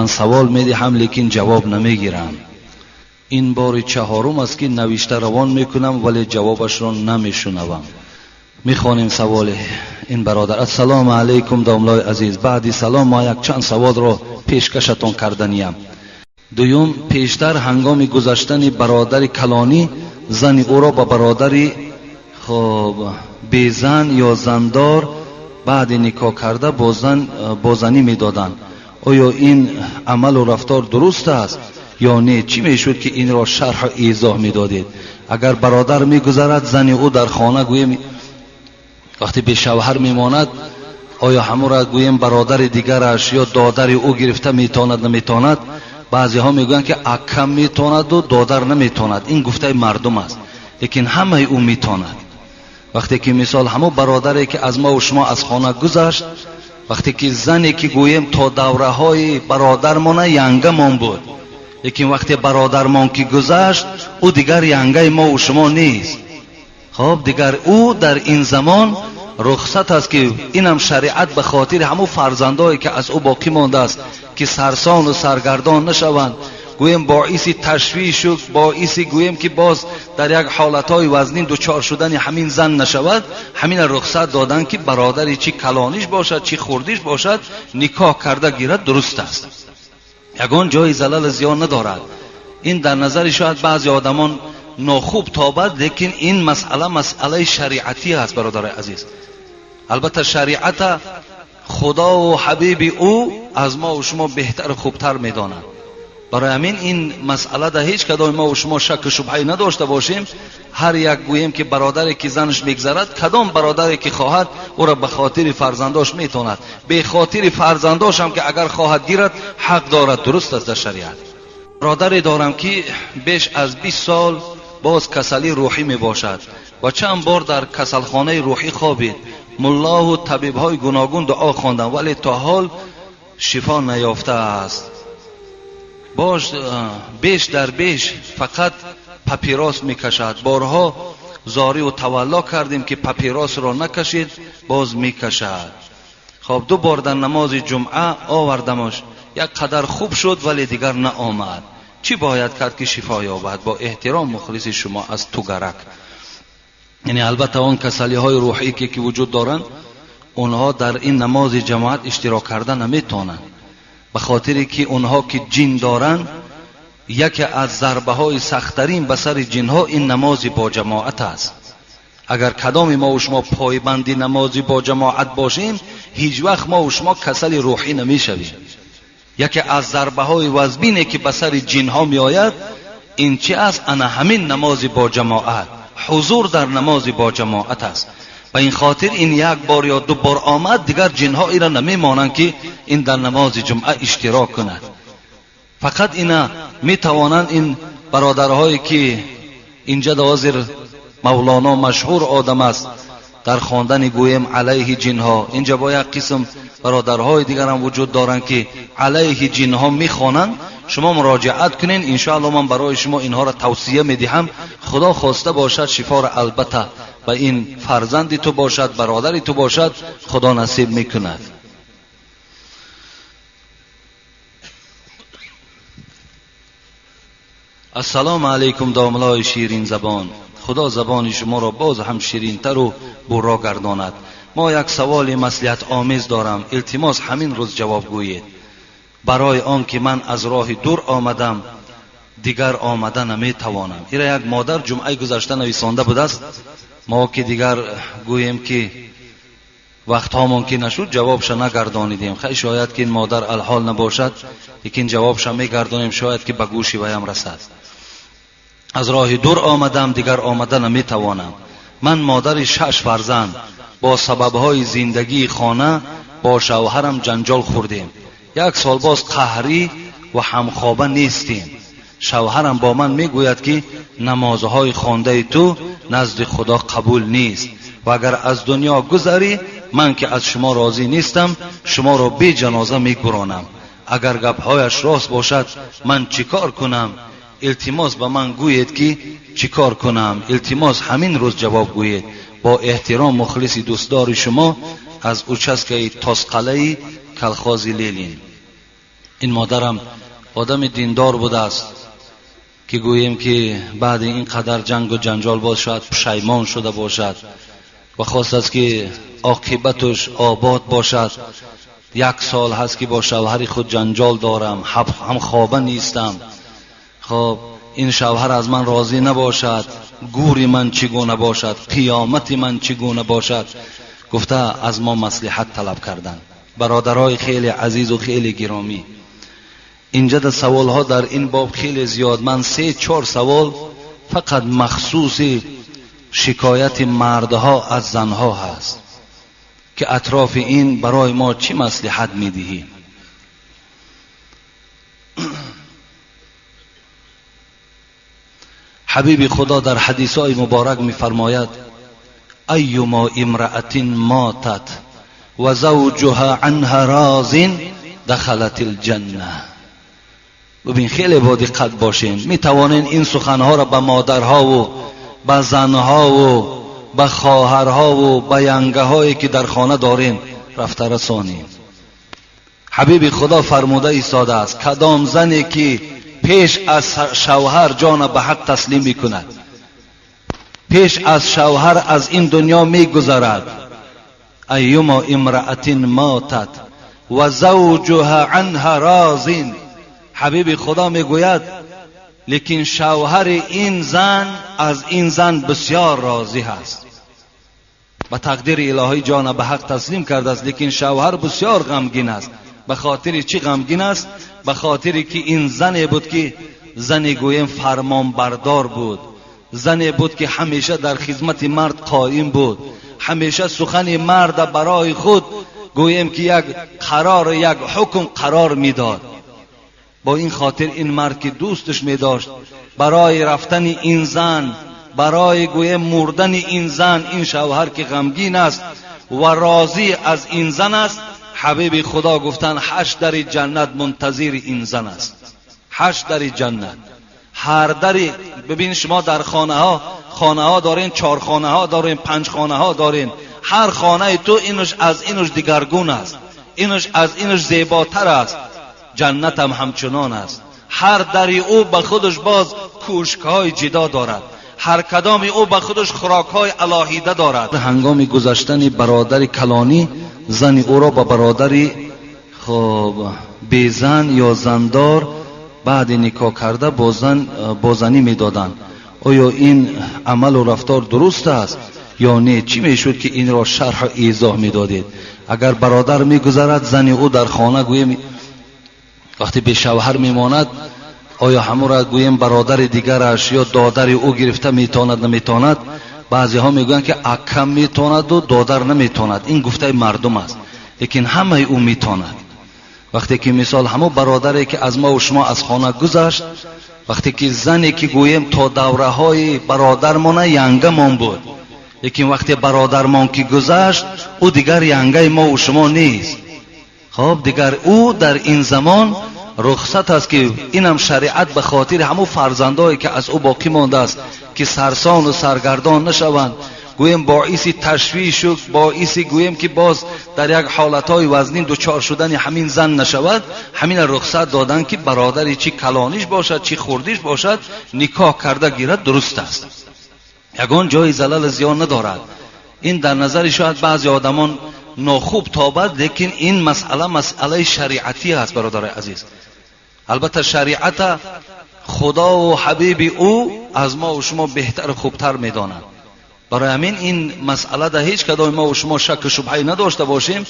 Ман савол медиҳам, лекин ҷавоб намегирам. Ин бори чаҳорум аст, ки навишта равон мекунам, вале ҷавобашро намешунавам. Мехонем саволи ин бародар. Ассалому алайкум, домлои азиз. Баъди салом ма якчанд саволро пешкашатон карданиям. Дуюм, пештар ҳангоми гузаштани бародари калонӣ зани ӯро ба бародари хоб безан ё зандор баъди никоҳ карда бо занӣ медоданд. Оё ин амалу рафтор дуруст аст ё не? Чӣ мешуд, ки инро шарҳу эзоҳ медодед? Агар бародар мегузарад, зани ӯ дар хона, гӯем, вақте бешавҳар мемонад, оё ҳамура, гӯем, бародари дигараш ё додари ӯ гирифта метавонад, наметавонад? Баъзеҳо мегӯянд, ки ака метавонаду додар наметавонад. Ин гуфтаи мардум аст, лекин ҳамаи ӯ метавонад. Вақте ки мисол ҳамун бародаре, ки аз мову шумо аз хона гузашт, вақте ки зане, ки гӯем, то давраҳои бародармона янгамон буд, лекин вақте бародармон ки гузашт, ӯ дигар янгаи мову шумо нест. Хоб, дигар ӯ дар ин замон рухсат аст, ки инам шариат ба хотири ҳамун фарзандое, ки аз ӯ боқӣ мондааст, ки сарсону саргардон нашаванд, гӯем, боиси ташвишу боиси, гӯем, ки боз дар як ҳолатҳои вазнин дучор шудани ҳамин зан нашавад, ҳамина рухсат доданд, ки бародари чӣ калониш бошад, чӣ хурдиш бошад, никоҳ карда гирад, дуруст аст. Ягон ҷои залал зиён надорад. Ин дар назари шояд баъзе одамон нохуб тобад, лекин ин масъала масъалаи шариатӣ аст, бародарои азиз. Албатта, шариата худову ҳабиби ӯ аз мову шумо беҳтару хубтар медонад. Барои ҳамин ин масъала дар ҳеҷ кадоми мову шумо шакку шубҳае надошта бошем. Ҳар як, гӯем, ки бародаре ки занаш мегзарад, кадом бародаре ки хоҳад, ӯро ба хотири фарзандош метавонад, бехотири фарзандошам ки агар хоҳад гирад, ҳақ дорад, дуруст аст дар шариат. Бародаре дорам, ки беш аз 20 сол боз касалӣ рӯҳӣ мебошад ва чанд бор дар касалхонаи рӯҳӣ хобид. Муллоҳу табибҳои гуногун дуо хонданд, вале то ҳол шифо наёфтааст. Бош беш дар беш фақат папирос мекашад. Борҳо зорию тавалло кардем, ки папиросро накашид, боз мекашад. Хоб, ду бор дар намози ҷумъа овардамаш, як қадар хуб шуд, вале дигар наомад. Чӣ бояд кард, ки шифо ёбад? Бо эҳтиром, мухлиси шумо аз Тугарак. Яъне, албатта, он касалиҳои рӯҳӣ, ки вуҷуд доранд, онҳо дар ин намози ҷамоат иштирок карда наметавонанд, ба хотире ки онҳо ки ҷин доранд, яке аз зарбаҳои сахттарин ба сари ҷинҳо ин намози бо ҷамоат аст. Агар кадоми мову шумо пойбанди намози бо ҷамоат бошем, ҳеҷ вақт мову шумо касали рӯҳӣ намешавем. Яке аз зарбаҳои вазбине, ки ба сари ҷинҳо меояд, ин чи аст? Ана ҳамин намози бо ҷамоат, ҳузур дар намози бо ҷамоат аст. Ба ин хотир ин як бор ё ду бор омад, дигар ҷинҳо ира намемонанд, ки ин дар намози ҷумъа иштирок кунад. Фақат ина метавонанд ин бародарҳое, ки инҷа ҳозир Мавлоно машҳур одам аст дар хондани, гӯем, алайҳи ҷинҳо. Инҷа бо як қисм бародарҳои дигарам вуҷуд доранд, ки алайҳи ҷинҳо мехонанд. Шумо муроҷиат кунед, иншоалло ман барои шумо инҳоро тавсия медиҳам. Худо хоста бошад, шифоро албатта ба ин фарзанди ту бошад, бародари ту бошад, Худо насиб мекунад. Ассалому алайкум, домлои ширин забон. Худо забони шуморо боз ҳам ширинтару бурро гардонад. Мо як саволи маслиҳатомез дорам, илтимос, ҳамин рӯз ҷавоб гӯед. Барои он ки ман аз роҳи дур омадам, дигар омада наметавонам. Ира як модар ҷумъаи гузашта нависонда будааст. Мо ки дигар, гӯем, ки вақтҳомон ки нашуд, ҷавобша нагардонидем. Хай, шояд ки ин модар алҳол набошад, лекин ҷавобша мегардонем, шояд ки ба гӯши ваям расад. Аз роҳи дур омадам, дигар омада наметавонам. Ман модари шаш фарзанд, бо сабабҳои зиндагии хона бо шавҳарам ҷанҷол хӯрдем. Як сол боз қаҳрӣ ва ҳамхоба нестем. Шавҳарам бо ман мегӯяд, ки намозҳои хондаи ту назди Худо қабул нест ва агар аз дунё гузарӣ, ман ки аз шумо розӣ нестам, шуморо беҷаноза мегуронам. Агар гапҳояш рост бошад, ман чӣ кор кунам? Илтимос, ба ман гӯед, ки чӣ кор кунам. Илтимос, ҳамин рӯз ҷавоб гӯед. Бо эҳтиром, мухлиси дӯстдори шумо аз участкаи Тосқалаи колхози Ленин. Ин модарам одами диндор будааст ки гӯем ки баъди ин қадар ҷангу ҷанҷол боз шояд пушаймон шуда бошад ва хостааст ки оқибаташ обод бошад. Як сол ҳаст ки бо шавҳари худ ҷанҷол дорам, ҳамхоба нестам. Хоб ин шавҳар аз ман розӣ набошад, гури ман чӣ гуна бошад, қиёмати ман чӣ гуна бошад, гуфта аз мо маслиҳат талаб карданд. Бародарои хеле азизу хеле гиромӣ, инҷа да саволҳо дар ин боб хеле зиёд. Ман 3-4 савол фақат махсуси шикояти мардҳо аз занҳо ҳаст ки атрофи ин барои мо чӣ маслиҳат медиҳӣ. Ҳабиби Худо дар ҳадисҳои муборак мефармояд: айюмо имраатин мотат ва завҷуҳа анҳа розин дахалат алҷанна. Бибин, хеле бо диққат бошем. Метавонен ин суханҳоро ба модарҳову ба занҳову ба хоҳарҳову ба янгаҳое ки дар хона дорем рафта расонем. Ҳабиби Худо фармуда истодааст: кадом зане ки пеш аз шавҳар ҷона ба ҳақ таслим мекунад, пеш аз шавҳар аз ин дунё мегузарад, айюмо имраатин мотат ва завҷуҳа анҳа розин. Ҳабиби Худо мегӯяд, лекин шавҳари ин зан аз ин зан бисёр розӣ ҳаст. Ба тақдири илоҳӣ ҷона ба ҳақ таслим кардааст, лекин шавҳар бисёр ғамгин аст. Ба хотири чӣ ғамгин аст? Ба хотире ки ин зане буд ки зане гӯем фармонбардор буд, зане буд ки ҳамеша дар хизмати мард қоим буд, ҳамеша сухани марда барои худ гӯем ки як қарор, як ҳукм қарор медод. Бо ин хотир ин мард ки дӯсташ медошт, барои рафтани ин зан, барои гӯем мурдани ин зан, ин шавҳар ки ғамгин аст ва розӣ аз ин зан аст, ҳабиби Худо гуфтанд 8 дари ҷаннат мунтазири ин зан аст. 8 дари ҷаннат. Ҳар дари, бибин шумо дар хонаҳо, хонаҳо дорен, 4 хонаҳо дорен, 5 хонаҳо дорен. Ҳар хонаи ту инуш аз инуш дигаргун аст, инуш аз инуш зеботар аст. Ҷаннатам ҳамчунон аст. Ҳар дари ӯ ба худаш боз кӯшкҳои ҷидо дорад, ҳар кадоми ӯ ба худаш хӯрокҳои алоҳида дорад. Ҳангоми гузаштани бародари калонӣ зани ӯро ба бародари хоб безан ё зандор баъди никоҳ карда бо занӣ медоданд. Оё ин амалу рафтор дуруст аст ё не? Чӣ мешуд ки инро шарҳу эзоҳ медодед? Агар бародар мегузарад, зани ӯ дар хона гӯем вақте бешавҳар мемонад, оё ҳамура гӯем бародари дигараш ё додари ӯ гирифта метавонад наметавонад? Баъзеҳо мегӯянд ки акам метавонаду додар наметавонад. Ин гуфтаи мардум аст, лекин ҳамаи ӯ метавонад. Вақте ки мисол ҳамо бародаре ки аз мо шумо аз хона гузашт, вақте ки зане ки гӯем то давраҳои бародармона янгамон буд, лекин вақте бародармон ки гузашт, ӯ дигар янгаи мо ва шумо нест. Хоб дигар ӯ дар ин замон рухсат аст ки инам шариат ба хотири ҳамон фарзандое ки аз ӯ боқӣ мондааст ки сарсону саргардон нашаванд, гӯем боиси ташвишу боиси гӯем ки боз дар як ҳолатҳои вазнин дучор шудани ҳамин зан нашавад, ҳамина рухсат доданд ки бародари чӣ калониш бошад, чӣ хурдиш бошад, никоҳ карда гирад, дуруст аст. Ягон ҷои залал зиён надорад. Ин дар назари шояд баъзе одамон нохуб тобад, лекин ин масъала масъалаи шариатӣ аст, бародарои азиз. Албатта шариата Худову ҳабиби ӯ аз мо ва шумо беҳтару хубтар медонанд. Барои ҳамин ин масъала дар ҳеҷ кадоми мо ва шумо шакку шубҳае надошта бошем.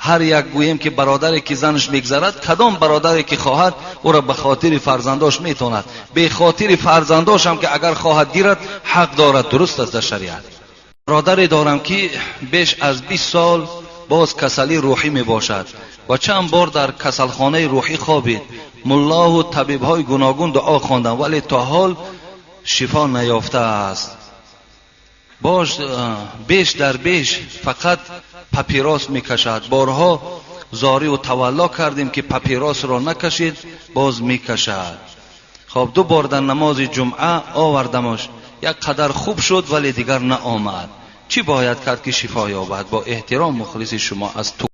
Ҳар як гӯем ки бародаре ки занаш мегзарад, кадом бародаре ки хоҳад, ӯро ба хотири фарзандош метавонад. Бехотири фарзандошам ки агар хоҳад гирад, ҳақ дорад, дуруст аст дар шариат. Бародаре дорам ки беш аз 20 сол боз касали рӯҳӣ мебошад ва чанд бор дар касалхонаи рӯҳӣ хобид. Муллоҳу табибҳои гуногун дуо хонданд, вале то ҳол шифо наёфтааст. Бош беш дар беш фақат папирос мекашад. Борҳо зориву тавалло кардем ки папиросро накашид, боз мекашад. Хоб 2 бор дар намози ҷумъа овардамаш, як қадар хуб шуд, вале дигар наомад. Чӣ бояд кард ки шифо ёбад? Бо эҳтиром мухлиси шумо аз ту.